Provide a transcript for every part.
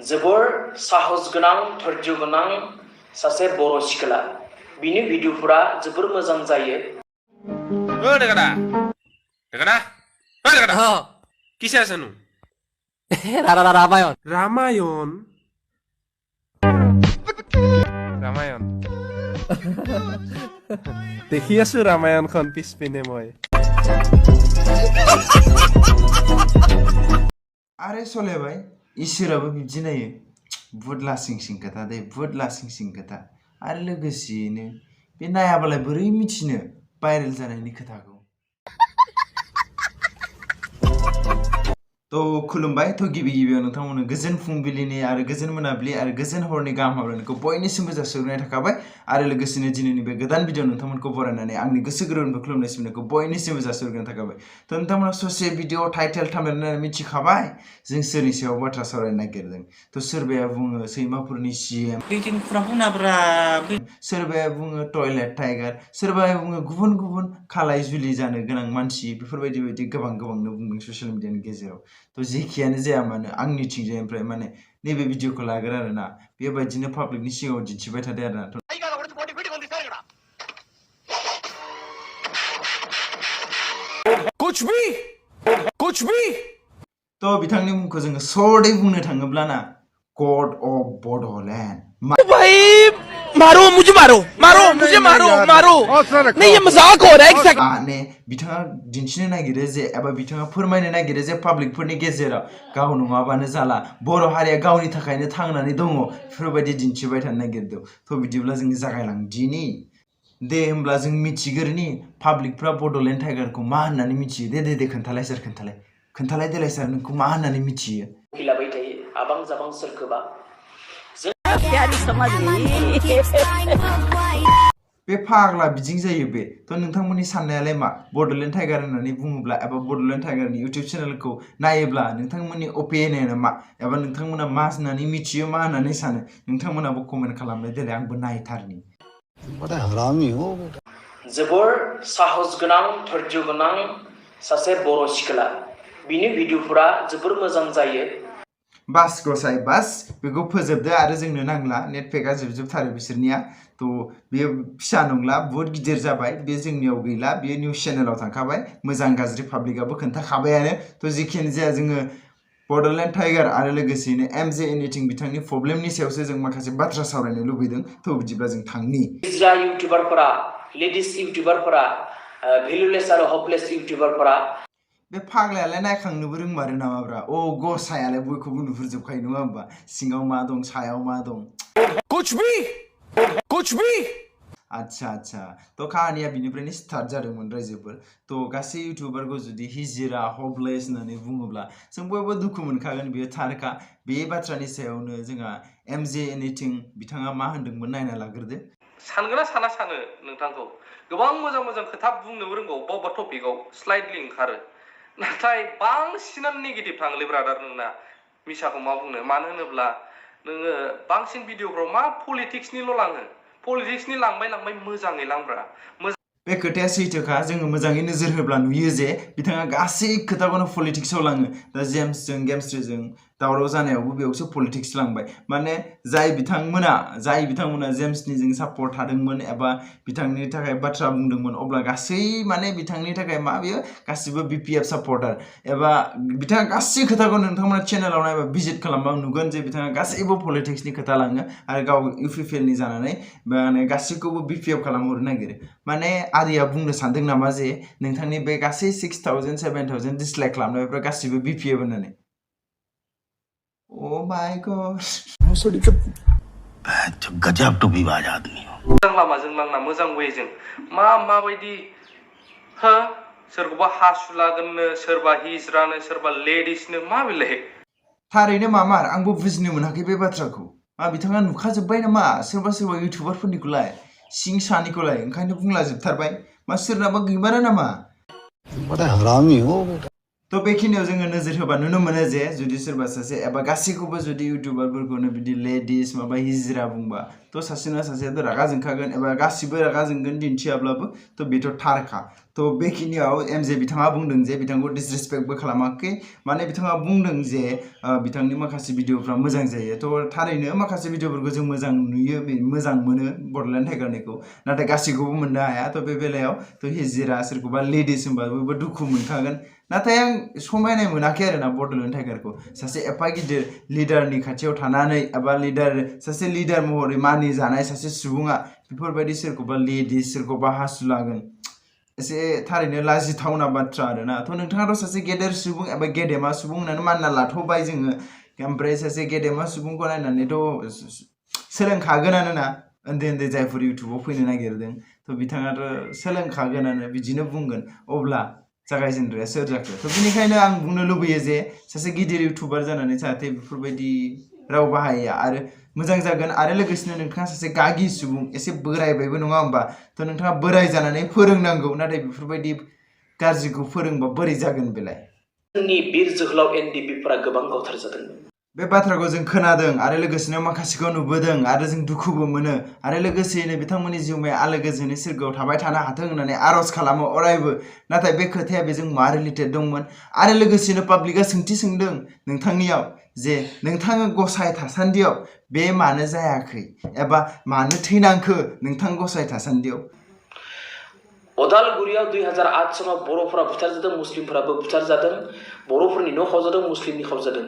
जोबोर साहस गोनां धैर्य गोनां सासे बर' सिख्ला बिनि भिडिअफोरा जोबोर मोजां जायो। কিসে আছে নু? রামায়ণ রামায়ণ রামায়ণ দেখি আছো ৰামায়ণখন পিছপিনে মই। আরে চলে ভাই इसोराबो बिदि नायो बुहुत लासिं सिं खोथा दे बुहुत लासिं सिं खोथा आरो लोगोसेयैनो बे नायाबालाय बोरै मिथिनो भाइरेल जानायनि खोथाखौ। तो खुलुमबाय तो गिबि गिबियाव नोंथांमोननो गोजोन फुंबिलिनि आरो गोजोन मोनाबिलि आरो गोजोन हरनि गाहाम हामलायनायखौ बयनिसिमबो जासिहरनाय थाखाबाय आरो लोगोसेनो दिनैनि बे गोदान भिडिअ नोंथांमोनखौ बरायनानै आंनि गोसो गोरबोनिफ्राय खुलुमनाय सिबिनायखौ बयनिसिमबो जासिहरनाय थाखाबाय। तो नोंथांमोना ससे भिडिअ टाइटेल थाम्बनेल नायनानै मिथिखाबाय जों सोरनि सायाव बाथ्रा सावरायनो नागिरदों। तो सोरबाया बुङो सैमाफोरनि CM, सोरबाया बुङो टयलेट टाइगार, सोरबाया बुङो गुबुन गुबुन खालाय जुलि जानो गोनां मानसि बेफोरबायदि गोबांनो बुंदों ससियेल मिडियानि गेजेराव। तो जेखियानो जाया मानो आंनिथिंजायनिफ्राय माने नैबे भिडिअखौ लागोन आरोना बेबायदिनो पाब्लिकनि सिगाङाव दिन्थिबाय थादों आरोना। कुछ भी तो बिथांनि मुंखौ जोङो सर्टै बुंनो थाङोब्ला ना गड अफ बड'लेण्ड। भाई मारो मुझे मारो नहीं ये मजाक हो रहा है एक सेकंड। माने बिथाङा दिन्थिनो नागिरो जे एबा बिथाङा फोरमायनो नागिरो जे पाब्लिकफोरनि गेजेराव गाव नङाबानो जाला बर' हारिया गावनि थाखायनो थांनानै दङ बेफोरबायदि दिन्थिबाय थानो नागिरदों। तो बिदिब्ला जों जागायलांदिनि दे होमब्ला जों मिथिग्रोनि पाब्लिकफ्रा बड'लेण्ड टाइगारखौ मा होननानै मिथियो। दे खोन्थालाय सार खोन्थालाय देलाय सार नोंखौ मा होननानै मिथियो। फैलाबाय थायो आबां जाबां सोरखोबा बे फाग्ला बिदिं जायो बे। तो नोंथांमोननि साननायालाय मा बड'लेण्ड टाइगार होननानै बुङोब्ला एबा बड'लेण्ड टाइगारनि इउटिउब चेनेलखौ नायोब्ला नोंथांमोननि ओपिनियना मा एबा नोंथांमोना मा होननानै मिथियो मा होननानै सानो नोंथांमोनाबो कमेन्ट खालामनाय देलाय आंबो नायथारनि। जोबोर साहस गोनां धैर्य गोनां सासे बर' सिख्ला बिनि भिडिअफोरा जोबोर मोजां जायो। बास गसाय बास बेखौ फोजोबदो आरो जोंनो नांला नेट पेकआ जोबथारो बिसोरनिया। तो बेयो फिसा नंला बुहुत गिदिर जाबाय बे जोंनियाव गैला बेयो निउस चेनेलाव थांखाबाय मोजां गाज्रि पाब्लिकआबो खोन्थाखाबायानो। तो जिखियानो जाया जोङो बड'लेण्ड टाइगार आरो लोगोसेनो MJ एनिथिं बिथांनि प्रब्लेमनि सायावसो जों माखासे बाथ्रा सावरायनो लुबैदों। तो बिदिब्ला जों थांनि। हिजरा इउटिउबारफोरा लेडिस इउटिउबारफोरा भेलुलेस आरो हपलेस इउटिउबारफोरा बे फाग्लायालाय नायखांनोबो रोंमारो नामाब्रा अ गसायालाय बयखौबो नुहुरजोबखायो नङा होमबा सिङाव मा दं सायाव मा दं कुछ भी अच्छा तो कहानिया बिनिफ्रायनो स्टार्ट जादोंमोन रायजोफोर। तो गासै इउटिउबारखौ जुदि हिजिरा हपलेस होननानै बुङोब्ला जों बयबो दुखु मोनखागोन बेयो थारखा। बे बाथ्रानि सायावनो जोंहा MJ एनिथिं बिथाङा मा होनदोंमोन नायना लाग्रोदो। सानगोना सानो नोंथांखौ गोबां मोजां खोथा बुंनोबो रोंगौ बबेबा टपिकआव स्लाइडलि ओंखारो नाथाय बांसिनानो नेगेटिभ थाङोलै ब्रादार नोंना मिसाखौ मा बुंनो। मानो होनोब्ला नोङो बांसिन भिडिअफ्राव मा पलिटिक्सनिल' लाङो पलिटिक्सनि लांबाय मोजाङै लांब्रा। बे खोथाया सैथोखा जोङो मोजाङै नोजोर होब्ला नुयो जे बिथाङा गासै खोथाखौनो पलिटिक्सआव लाङो। दा जेम्सजों गेमस्ट्रीजों दावराव जानायावबो बेयावसो पलिटिक्स लांबाय। माने जाय बिथांमोना जेम्सनिजों सापर्ट थादोंमोन एबा बिथांनि थाखाय बाथ्रा बुंदोंमोन अब्ला गासै माने बिथांनि थाखाय मा बेयो गासिबो BPF सापर्टार एबा बिथाङा गासै खोथाखौ नोंथांमोना चेनेलाव नायबा भिजिट खालामबा नुगोन जे बिथाङा गासैबो पलिटिक्सनि खोथा लाङो आरो गाव UPPLनि जानानै माने गासैखौबो BPF खालामहरनो नागिरो। माने आरिया बुंनो सानदों नामा जे नोंथांनि बे गासै 6000 7000 डिसलाइक खालामनायफ्रा गासिबो BPF होननानै। ओ माय गॉड गजब टुपीबाज आदमी हो। मोजां लामाजों लांना मोजां वेजों माबायदि हो सोरखौबा हासुलागोननो सोरबा हिजरानो सोरबा लेडिसनो मा बेलाय थारैनो मामार आंबो बुजिनो मोनाखै बे बाथ्राखौ। मा बिथाङा नुखाजोब्बाय नामा सोरबा इउटिउबारफोरनिखौलाय सिं सानिखौलाय ओंखायनो बुंलाजोबथारबाय मा सोरनाबा गैमारा नामा। तो बेखिनियाव जोङो नोजोर होबा नुनो मोनो जे जुदि सोरबा सासे एबा गासैखौबो जुदि इउटिउबारफोरखौनो बिदि लेडिस माबा हिजिरा बुंबा थ' सासे नङा सासेयाथ' रागा जोंखागोन एबा गासिबो रागा जोंगोन दिन्थियाब्लाबो थ' बेथ' थारखा थ' बेखिनियाव एमजे बिथाङा बुंदों जे बिथांखौ डिसरेसपेक्टबो खालामाखै माने बिथाङा बुंदों जे बिथांनि माखासे भिडिअफ्रा मोजां जायो थ' थारैनो माखासे भिडिअफोरखौ जों मोजां नुयो मोजां मोनो बड'लेण्ड टाइगारनिखौ नाथाय गासैखौबो मोननो हाया थ' बे बेलायाव थ' हिजिरा सोरखौबा लेडिस होनबा बयबो दुखु मोनखागोन नाथाय आं समायनाय मोनाखै आरोना बड'लेण्ड टाइगारखौ सासे एफा गिदिर लिडारनि खाथियाव थानानै एबा सासे लिडार महरै मानिजानाय सासे सुबुङा बेफोरबायदि सोरखौबा लेडिस सोरखौबा हासुलागोन एसे थारैनो लाजिथावना बाथ्रा आरोना थ' नोंथाङाथ' सासे गेदेर सुबुं एबा गेदेमा सुबुं होननानै मानना लाथ'बाय जोङो ओमफ्राय सासे गेदेमा सुबुंखौ नायनानैथ' सोलोंखागोनानो ना उन्दै उन्दै जायफोर इउटुबाव फैनो नागिरदों थ' बिथाङाथ' सोलोंखागोनानो बिदिनो बुंगोन अब्ला जागायजेनग्राया सोर जाखो थ' बेनिखायनो आं बुंनो लुबैयो जे सासे गिदिर इउटुबार जानानै जाहाथे बेफोरबायदि राव बाहाया आरो मोजां जागोन आरो लोगोसेनो नोंथाङा सासे गागि सुबुं एसे बोरायबायबो नङा होमबा थ' नोंथाङा बोराय जानानै फोरोंनांगौ नाथाय बेफोरबायदि गाज्रिखौ फोरोंबा बोरै जागोन बेलाय जोंनि बिर जोहोलाव एनडिपिफोरा गोबां गावथारजादों बे बाथ्राखौ जों खोनादों आरो लोगोसेनो माखासेखौ नुबोदों आरो जों दुखुबो मोनो आरो लोगोसेयैनो बिथांमोननि जिउमाया आलो गोजोनै सोरगोआव थाबाय थानो हाथों होननानै आर'ज खालामो अरायबो नाथाय बे खोथाया बेजों मा रिलेटेड दंमोन आरो लोगोसेनो पाब्लिकआ सोंथि सोंदों नोंथांनियाव जे नोंथाङा गसाइ थासान्दियाव बे मानो जायाखै एबा मानो थैनांखो नोंथां गसाइ थासान्दियाव अदालगुरियाव 2008 सनाव बर'फोरा बुथारजादों मुस्लिमफोराबो बुथारजादों बर'फोरनि न' खावजादों मुस्लिमनि खावजादों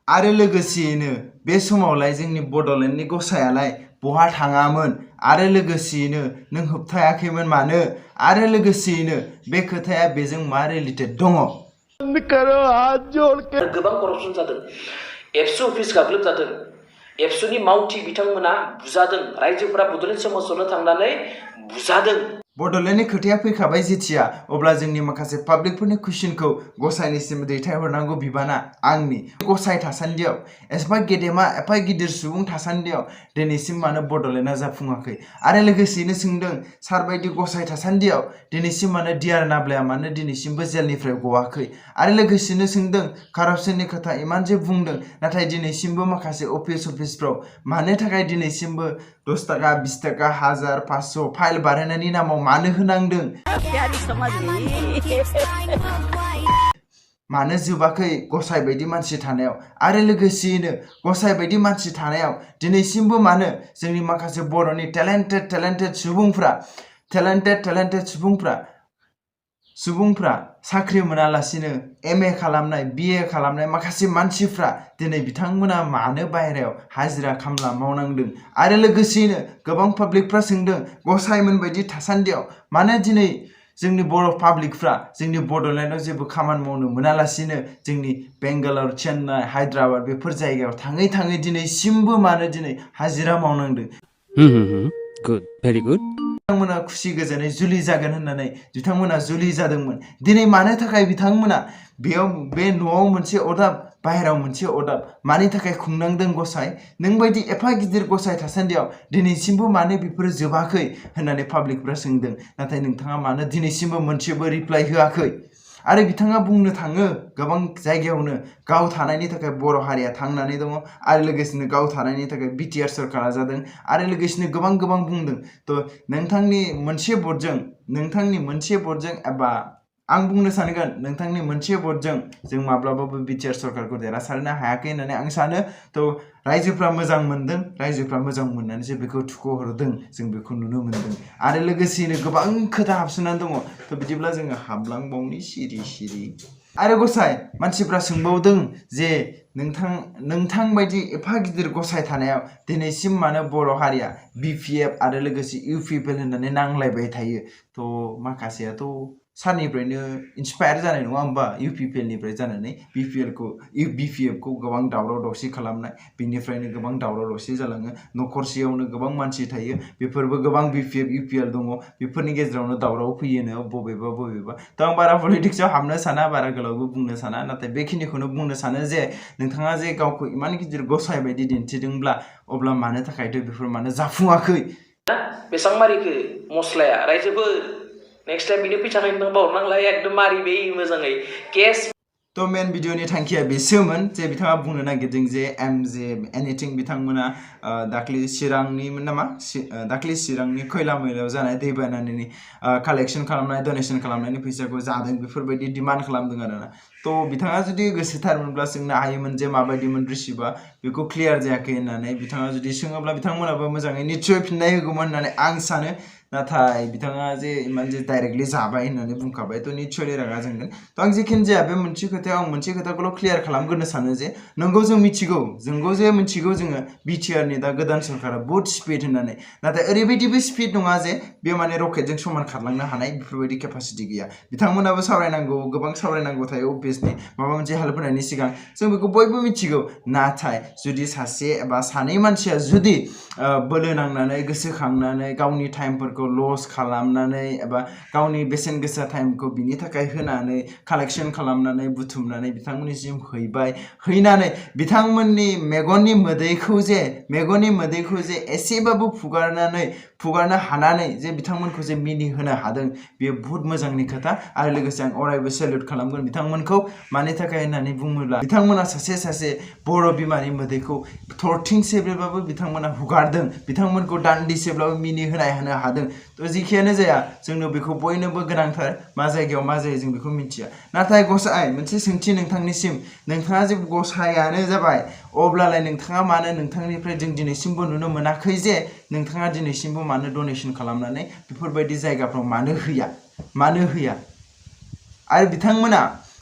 आरो लोगोसेयैनो बे समावलाय जोंनि बड'लेण्डनि गसायालाय बहा थाङामोन आरो लोगोसेयैनो नों होबथायाखैमोन मानो आरो लोगोसेयैनो बे खोथाया बेजों मा रिलेटेड दङ गोबां करपसन जादों एबसु अफिस गाग्लोबजादों एबसुनि मावथि बिथांमोना बुजादों रायजोफोरा बड'लेण्ड समाजावनो थांनानै बुजादों बड'लेण्डनि खोथाया फैखाबाय जेथिया अब्ला जोंनि माखासे पाब्लिकफोरनि कुइसनखौ गसाइनिसिम दैथायहरनांगौ बिबाना आंनि गसाइ थासान्दियाव एफा गेदेमा एफा गिदिर सुबुं थासान्दियाव दिनैसिम मानो बड'लेण्डआ जाफुङाखै आरो लोगोसेयैनो सोंदों सारबायदि गसाइ थासान्दियाव दिनैसिम मानो डिआर नाब्लाया मानो दिनैसिमबो जेलनिफ्राय गवाखै आरो लोगोसेयैनो सोंदों कारापसननि खोथा इमान जे बुंदों नाथाय दिनैसिमबो माखासे अफिसफ्राव मानो थाखाय दिनैसिमबो 10 थाखा 20 थाखा 1000 500 फाइल बानायनायनि नामाव मानो होनांदों मानो जोबाखै गसाइ बायदि मानसि थानायाव आरो लोगोसेयैनो गसाइ बायदि मानसि थानायाव दिनैसिमबो मानो जोंनि माखासे बर'नि टेलेन्टेड सुबुंफ्रा साख्रि मोनालासिनो MA खालामनाय BA खालामनाय माखासे मानसिफ्रा दिनै बिथांमोना मानो बाहेरायाव हाजिरा खामला मावनांदों आरो लोगोसेयैनो गोबां पाब्लिकफ्रा सोंदों गसाइमोन बायदि थासान्दियाव मानो दिनै जोंनि बर' पाब्लिकफ्रा जोंनि बड'लेण्डआव जेबो खामानि मावनो मोनालासिनो जोंनि बेंगालर चेन्नाइ हायद्राबाद बेफोर जायगायाव थाङै दिनैसिमबो मानो दिनै हाजिरा मावनांदों गुड भेरि गुड बिथांमोना खुसि गोजोनै जुलि जागोन होननानै बिथांमोना जुलि जादोंमोन दिनै मानो थाखाय बिथांमोना बे न'आव मोनसे अदाब बाहेराव मोनसे अदाब मानि थाखाय खुंनांदों गसाइ नों बायदि एफा गिदिर गसाइ थासान्दियाव दिनैसिमबो मानो बेफोरो जोबाखै होननानै पाब्लिकफ्रा सोंदों नाथाय नोंथाङा मानो दिनैसिमबो मोनसेबो रिप्लाइ होआखै आरो बिथाङा बुंनो थाङो गोबां जायगायावनो गाव थानायनि थाखाय बर' हारिया थांनानै दङ आरो लोगोसेनो गाव थानायनि थाखाय BTR सरकारा जादों आरो लोगोसेनो गोबां बुंदों थ' नोंथांनि मोनसे भटजों एबा आं बुंनो सानगोन नोंथांनि मोनसे भटजों जों माब्लाबाबो BTR सरकारखौ देरहासारनो हायाखै होननानै आं सानो थ' रायजोफ्रा मोजां मोनदों रायजोफ्रा मोजां मोननानैसो बेखौ थुख'हरदों जों बेखौ नुनो मोनदों आरो लोगोसेयैनो गोबां खोथा हाबसोनानै दङ थ' बिदिब्ला जोङो हाबलांबावनि सिरि आरो गसाइ मानसिफ्रा सोंबावदों जे नोंथां बायदि एफा गिदिर गसाइ थानायाव दिनैसिम मानो बर' हारिया BPF आरो लोगोसे UPPL होननानै नांलायबाय थायो थ' माखासेयाथ' सारनिफ्रायनो इन्सपायार जानाय नङा होमबा UPPLनिफ्राय जानानै BPFखौ गोबां दावराव दावसि खालामनाय बिनिफ्रायनो गोबां दावराव दावसि जालाङो न'खरसेयावनो गोबां मानसि थायो बेफोरबो गोबां BPF UPL दङ बेफोरनि गेजेरावनो दावराव फैयोनो बबेबा थ' आं बारा पलिटिक्सआव हाबनो साना बारा गोलावबो बुंनो साना नाथाय बेखिनिखौनो बुंनो सानो जे नोंथाङा जे गावखौ इमान गिदिर गसाइ बायदि दिन्थिदोंब्ला अब्ला मानो थाखायथ' बेफोर मानो जाफुङाखै बेसेबां मारिखो मस्लाया रायजोफोर नेक्स्ट टाइम बिनो फैसा खायनो बावनांलाय एकदम मारिबे मोजाङै केस तो मेन भिडिअनि थांखिया बेसोमोन जे बिथाङा बुंनो नागिरदों जे जे एनिथिं बिथांमोना दाख्लै चिरांनिमोन नामा दाख्लै चिरांनि खैला मैलायाव जानाय दैबानानि कालेक्शन खालामनाय डनेशन खालामनायनि फैसाखौ जादों बेफोरबायदि डिमान्ड खालामदों आरोना तो बिथाङा जुदि गोसोथारमोनब्ला सोंनो हायोमोन जे माबायदिमोन रिसिभा बेखौ क्लियार जायाखै होननानै बिथाङा जुदि सोङोब्ला बिथांमोनाबो मोजाङै निस्सय फिननाय होगौमोन होननानै आं सानो नाथाय बिथाङा जे इमान जे डाइरेक्टलि जाबाय होननानै बुंखाबाय तो निस्सय रागा जोंगोन तो आं जेखिनि जाया बे मोनसे खोथायाव आं मोनसे खोथाखौल' क्लियार खालामग्रोनो सानो जे नंगौ जों मिथिगौ जोङो बिटिआरनि दा गोदान सरकारा बहुत स्पिड होननानै नाथाय ओरैबायदिबो स्पिड नङा जे बे माने रकेटजों समान खारलांनो हानाय बेफोरबायदि केपासिटि गैया बिथांमोनाबो सावरायनांगौ गोबां सावरायनांगौ थायो अबभियासलि माबा मोनसे हेल्प होनायनि सिगां जों बेखौ बयबो मिथिगौ नाथाय जुदि सासे एबा सानै मानसिया जुदि बोलो नांनानै गोसोखांनानै गावनि टाइमफोरखौ लस खालामनानै एबा गावनि बेसेन गोसा टाइमखौ बिनि थाखाय होनानै कालेक्शन खालामनानै बुथुमनानै बिथांमोननिसिम हैनानै बिथांमोननि मेगननि मोदैखौ जे एसेबाबो फुगारनो हानानै जे बिथांमोनखौ जे मिनिहोनो हादों बेयो बहुत मोजांनि खोथा आरो लोगोसे आं अरायबो सेल्युट खालामगोन बिथांमोनखौ मानि थाखाय होननानै बुङोब्ला बिथांमोना सासे बर' बिमानि मोदैखौ थरथिंसेब्लाबो बिथांमोना हुगारदों बिथांमोनखौ दान्दिसेब्लाबो मिनिहोनो हादों तो जिखियानो जाया जोंनो बेखौ बयनोबो गोनांथार मा जायगायाव मा जायो जों बेखौ मिथिया नाथाय गसाइ मोनसे सोंथि नोंथांनिसिम नोंथाङा जे गसायानो जाबाय अब्लालाय नोंथाङा मानो नोंथांनिफ्राय जों दिनैसिमबो नुनो मोनाखै जे नोंथाङा दिनैसिमबो मानो डनेशन खालामनानै बेफोरबायदि जायगाफ्राव मानो होया आरो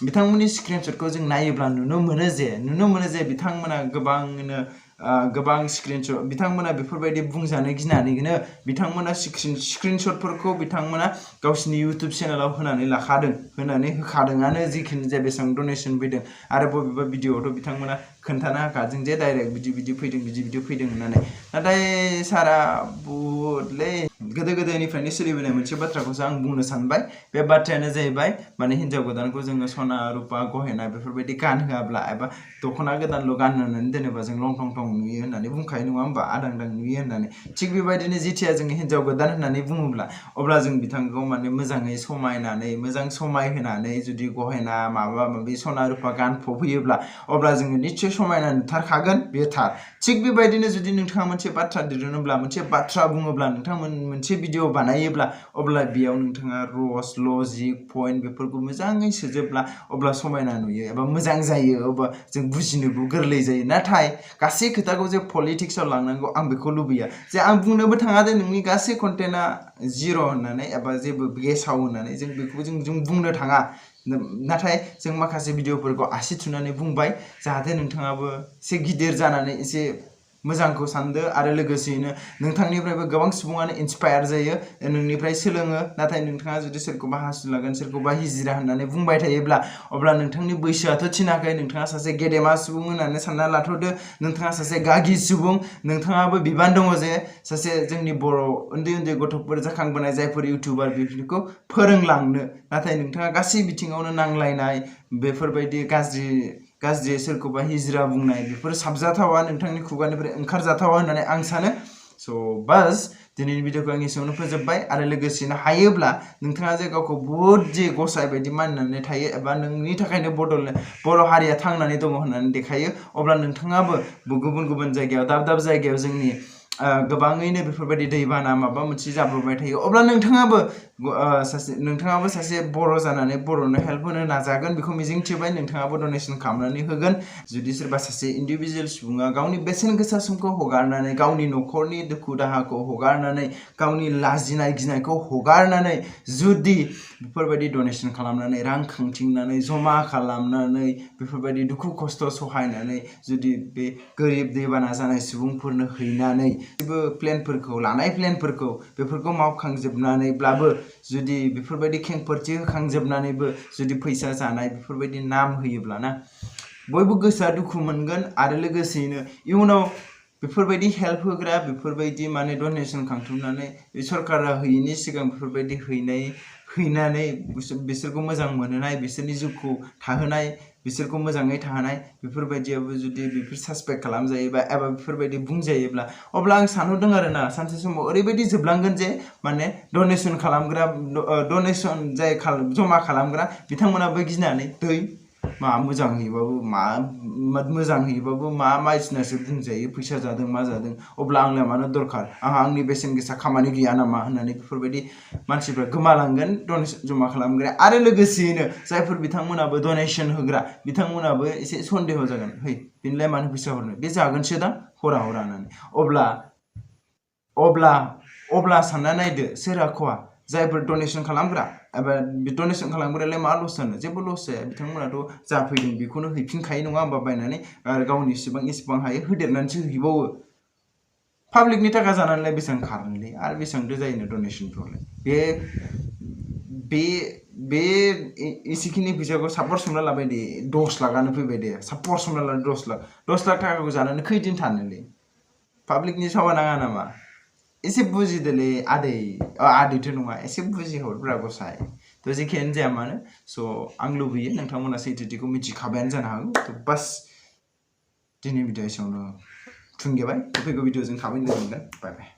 बिथांमोननि स्क्रिनशटखौ जों नायोब्ला नुनो मोनो जे बिथांमोना गोबां स्क्रिनशट बिथांमोना बेफोरबायदि बुंजानो गिनानैनो बिथांमोना स्क्रिनशटफोरखौ बिथांमोना गावसिनि इउटुब चेनेलाव होनानै होखादोंआनो जिखिनि जे बेसेबां डनेशन फैदों आरो बबेबा भिडिअआवथ' बिथांमोना खोन्थानो हाखादों जे डाइरेक्ट बिदि फैदों होननानै नाथाय सारा बुहुतलै गोदोनिफ्रायनो सोलिबोनाय मोनसे बाथ्राखौसो आं बुंनो सानबाय बे बाथ्रायानो जाहैबाय माने हिन्जाव गोदानखौ जोङो सना रुपा गहेना बेफोरबायदि गानहोआब्ला एबा दख'ना गोदानल' गानहोनानै दोनोबा जों लं थं नुयो होननानै बुंखायो नङा होमबा आदांदां नुयो होननानै थिग बेबायदिनो जिथिया जोङो हिन्जाव गोदान होननानै बुङोब्ला अब्ला जों बिथांखौ माने मोजाङै मोजां समायहोनानै जुदि गहेना माबा माबि सना रुपा गानफबहोयोब्ला अब्ला जोङो निस्सय समायना नुथारखागोन बेयो थार थिग बेबायदिनो जुदि नोंथाङा मोनसे बाथ्रा दिरुनोब्ला मोनसे बाथ्रा बुङोब्ला नोंथांमोन मोनसे भिडिअ बानायोब्ला अब्ला बेयाव नोंथाङा रस लजिक पइन्ट बेफोरखौ मोजाङै सोजोबब्ला अब्ला समायना नुयो एबा मोजां जायो अब्ला जों बुजिनोबो गोरलै जायो नाथाय गासै खोथाखौ जे पलिटिक्सआव लांनांगौ आं बेखौ लुबैया जे आं बुंनोबो थाङा जे नोंनि गासै कन्टेन्टआ जिर' होननानै एबा जेबो गेसाव होननानै जों बेखौ जों बुंनो थाङा नाथाय जों माखासे भिडिअफोरखौ आसि थुनानै बुंबाय जाहाथे नोंथाङाबो एसे गिदिर जानानै एसे मोजांखौ सानदो आरो लोगोसेयैनो नोंथांनिफ्रायबो गोबां सुबुङानो इन्सपायार जायो नोंनिफ्राय सोलोङो नाथाय नोंथाङा जुदि सोरखौबा हासुलागोन सोरखौबा हिजिरा होननानै बुंबाय थायोब्ला अब्ला नोंथांनि बैसोआथ' थिनाखै नोंथाङा सासे गेदेमा सुबुं होननानै सानना लाथ'दो नोंथाङा सासे गागि सुबुं नोंथाङाबो बिबान दङ जे सासे जोंनि बर' उन्दै गथ'फोर जाखांबोनाय जायफोर इउटिउबार बेफोरखौ फोरोंलांनो नाथाय नोंथाङा गासै बिथिङावनो नांलायनाय बेफोरबायदि गाज्रि सोरखौबा हिजिरा बुंनाय बेफोर साबजाथावा नोंथांनि खुगानिफ्राय ओंखारजाथावा होननानै आं सानो स' बास दिनैनि भिडिअखौ आं एसेयावनो फोजोबबाय आरो लोगोसेनो हायोब्ला नोंथाङा जे गावखौ बहुद जे गसाइ बायदि मानिनानै थायो एबा नोंनि थाखायनो बर' हारिया थांनानै दङ होननानै देखायो अब्ला नोंथाङाबो गुबुन जायगायाव दाब जायगायाव जोंनि गोबाङैनो बेफोरबायदि दैबाना माबा मोनसे जाब्रबबाय थायो अब्ला नोंथाङाबो सासे बर' जानानै बर'नो हेल्प होनो नाजागोन बेखौ मिजिंथिबाय नोंथाङाबो डनेशन खालामनानै होगोन जुदि सोरबा सासे इन्डिभिजुवेल सुबुङा गावनि बेसेन गोसा समखौ हगारनानै गावनि न'खरनि दुखु दाहाखौ हगारनानै गावनि लाजिनाय गिनायखौ हगारनानै जुदि बेफोरबायदि डनेशन खालामनानै रां खांथिंनानै जमा खालामनानै बेफोरबायदि दुखु खस्थ' सहायनानै जुदि बे गोरिब दैबाना जानाय सुबुंफोरनो हैनानै लानाय प्लेनफोरखौ बेफोरखौ मावखांजोबनानैब्लाबो जुदि बेफोरबायदि खेंफोरथि होखांजोबनानैबो जुदि फैसा जानाय बेफोरबायदि नाम होयोब्लाना बयबो गोसोआ दुखु मोनगोन आरो लोगोसेयैनो इयुनाव बेफोरबायदि हेल्प होग्रा बेफोरबायदि माने डनेशन खांथुमनानै सरकारा होयैनि सिगां बेफोरबायदि हैनानै बिसोरखौ मोजां मोनहोनाय बिसोरनि जिउखौ थाहोनाय बिसोरखौ मोजाङै थाहोनाय बेफोरबायदियाबो जुदि बेफोर सासपेक्ट खालामजायोबा एबा बेफोरबायदि बुंजायोब्ला अब्ला आं सानहरदों आरोना सानसे समाव ओरैबायदि जोबलांगोन जे माने डनेशन जाय जमा खालामग्रा बिथांमोनाबो गिनानै मा मोजां हैबाबो मा मोजां हैबाबो मा बायदिसिनासो बुंजायो फैसा जादों मा जादों अब्ला आंलाय मानो दरखार आंहा आंनि बेसेन गोसा खामानि गैया नामा होननानै बेफोरबायदि मानसिफ्रा गोमालांगोन डनेसन जमा खालामग्रा आरो लोगोसेयैनो जायफोर बिथांमोनाबो डनेसन होग्रा बिथांमोनाबो एसे सन्देह जागोन है बेनोलाय मानो फैसा हरनो बे जागोनसो दा हरा होननानै अब्ला सानना नायदो सोर खहा जायफोर डनेसन खालामग्रा एबा डनेसन खालामग्रायालाय मा लस जानो जेबो लस जाया बिथांमोनाथ' जा फैदों बेखौनो हैफिनखायो नङा होमबा बायनानै आरो गावनि इसेबां हायो होदेरनानैसो हैबावो पाब्लिकनि थाखा जानानैलाय बेसेबां खारनोलै आरो बेसेबांथो जायोनो डनेसनफ्रावलाय बे एसेखिनि फैसाखौ सापर्ट हमना लाबाय दे 10 लाखआनो फैबाय दे सापर्ट हमना लाबाय 10 लाख थाखाखौ जानानै खैदिन थानोलै पाब्लिकनि सावा नाङा नामा एसे बुजिदोलै आदैथ' नङा एसे बुजिहरब्रा गसाय थ' जेखियानो जाया मानो स' आं लुबैयो नोंथांमोना सैथोथिखौ मिथिखाबायानो जानो हागौ थ' बास दिनै भिडिअ एसेयावनो थुंगेबाय फैगौ भिडिअजों थाबैनो लोगो मोनगोन बाय बाय